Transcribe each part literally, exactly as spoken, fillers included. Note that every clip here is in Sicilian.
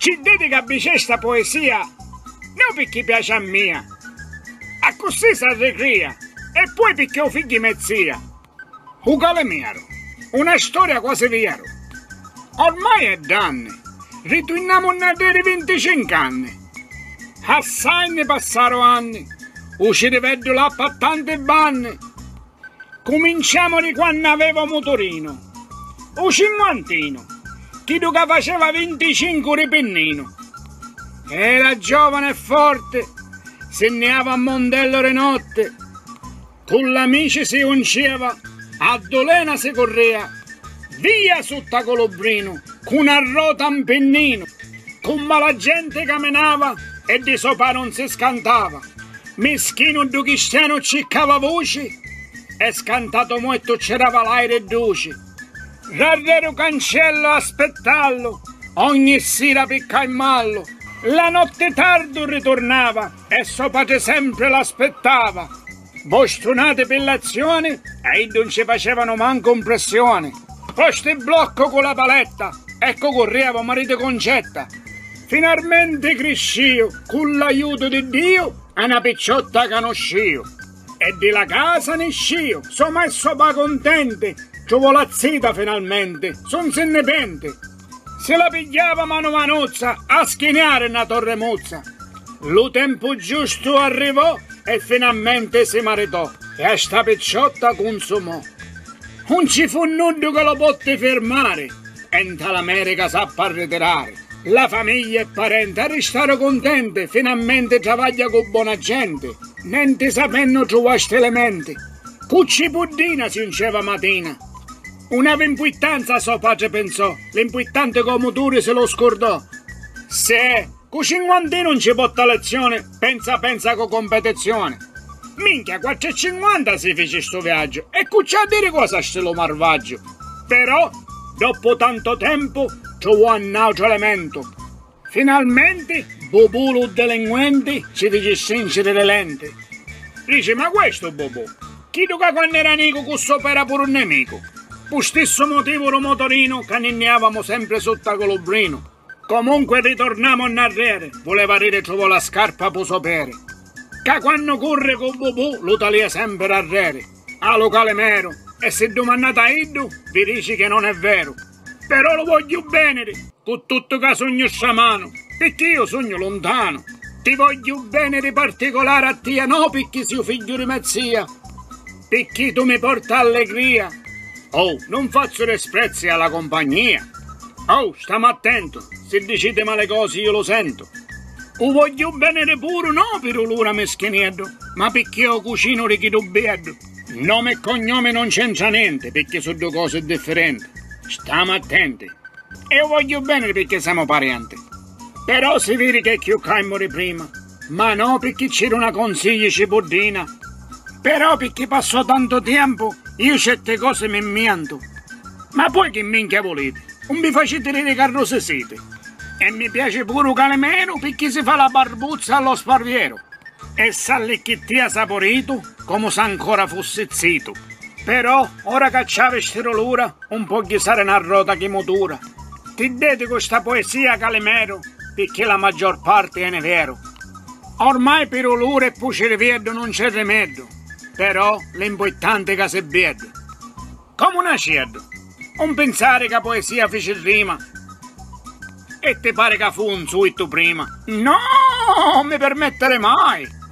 Ci diti ca bicè sta poesia no picchì piaci a mia, accussì s'arricria, e poi picchì u figghi me zia. U Calimero, una storia quasi vieru. Ormai è d'anni, riturnamu nnarreri vinticincu anni. Assai nni passaru anni, u ciriveddu l'appi a tanti banni. Cuminciamu di quannu aveva u muturinu, u cinquantinu, chiddu ca faceva vinticincu ri pinninu. Era giovane e forti, si nni ava a mondello di notti, cu l'amici si junceva, a Dulena si curria, via sutta Colubrinu, cu na rota mpinninu, cu mala genti caminava e di so pari un si scantava. Mischinu ddu chistianu ciccava vuci e scantatu muettu ci dava l'airi duci. Rarreru cancello aspittallu ogni sira pi calmallu. La notti tardu riturnava e so patri sempri l'aspittava. Bostunati pi l'azzioni a iddu 'un ci facevanu mancu mpressioni. Posti bloccu cu la paletta, eccu curria vo mariti Concetta. Finalmenti criscìu cu l'aiutu di Diu a na picciotta canuscìu. E di la casa niscìu, so mai so va contenti, truvò la zita finalmenti, su 'un si nni penti. Si la pigghiava manu manuzza a schiniari na torrimuzza. Lu tempu giustu arrivò e finalmenti si maritò e a sta picciotta cunsumò. Un ci fu nuddu ca lo potti firmari e nta l'America s'appi a ritirari. La famiglia e parenti arristaru cuntenti, finalmenti travagghia cu bona genti. Nenti sapennu truvasti elementi. Cu Cipuddina si unceva matina. Un avi mpuittanza so patri pinsò, l'impuittanti ca u muturi si lo scurdò. Se cu cinquantinu 'un ci potta lezzioni, pensa pensa cu competizioni. Minchia, quattru e cinquanta si fici stu viaggiu, e cu ci ha diri cosa sti lu marvaggiu? Però, doppu tanto tempu, truvò a n'autru elementu. Finalmenti, Bubù lu delinquenti ci fici strinciri li lenti. Dici, ma questu Bubù, chiddu ca quannu era nicu cu sop'era puru nemicu. Pu stissu motivu lu motorinu ca ninniavamu sempri sutta Colubrinu. Comunque ritornamu nnarreri, vuleva diri truvò la scarpa pu so peri. Ca quannu curri cu Bubù lu talia sempri arreri. A lu Calimeru, e si dumannati a iddu, vi dici che non è veru. Però lu vogghiu beniri, cu tuttu ca sugnu stramanu, picchì iu sugnu luntanu. Ti vogghiu beniri particolari a tia no picchì si u figghiu di me zia, picchì tu mi porta allegria. Oh, non fazzu disprezzi a la compagnia. Oh, stamu attentu, si diciti mali cosi iu lu sentu. U vogghiu beniri puru no pi dulura mischinieddu, ma picchì o cucinu di chiddu bieddu. Nomi e cognomi non c'entra nenti, picchì su ddu cosi diffirenti. Stamu attenti. E u vogghiu beniri picchì semu parienti. Però si viri che è chiù calmu di prima. Ma no picchì ci duna consigli Cipuddina. Però picchì passò tantu tiempu, iu certi cosi mi mmientu. Ma poi chi minchia vuliti? Un vi faciti diri ca rusisiti. E mi piaci puru Calimeru picchì si fa la barbuzza allo sparvieru. E s'allicchittia sapuritu comu s'ancora fussi zitu. Però, ora ca ci avi sti dulura, un po' ghisari na rota chi mutura. Ti dedicu sta poesia, Calimeru, picchì la maggior parti eni veru. Ormai pi duluri e pu cirivieddu non c'è rimeddu, però l'impuittanti ca si bieddu. Comu nacieddu? Un pinsari ca poesia fici rima. E ti pari ca fu un suitu prima? No, mi permettiri mai!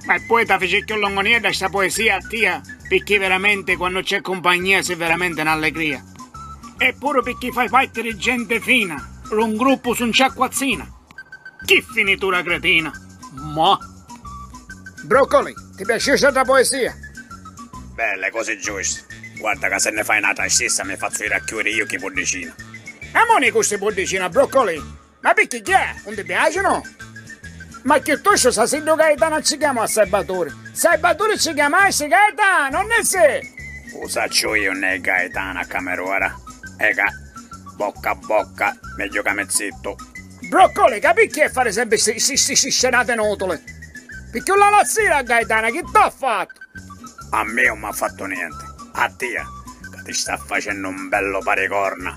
Ma e poi ta fici chiù longoniedda sta poesia a tia, picchì veramenti quannu c'è cumpagnia si veramenti n'allegria. E puru picchì fai parti di genti fina, lu 'n gruppu su 'n ciacquazzina. Chi finitura cretina! Ma. Broccoli, ti piaciu sta poesia? Bella, cosi giusti. Guarda ca si nni fai n'atra stissa mi fazzu iri a chiuri iu chi puddicina. Amoni cu sti puddicina, Broccoli! Ma picchì chi è? Un ti piacinu? Ma chiuttostu sa siddu Gaetano ci chiamò a Salvatore? Salvatore ci chiamasti Gaetano, non ne si? U sacciu iu unni è Gaetano a camerora. E ca bocca a bocca, megghiu ca mi zittu. Broccoli, ca picchì è fari sempri sti, sti, sti, sti scenati inutili? Picchì u l'ha lassiri a Gaetana, chi t'ha fattu? A mia un m'ha fattu nienti. A tia, ca ti sta facennu un bellu paricorna.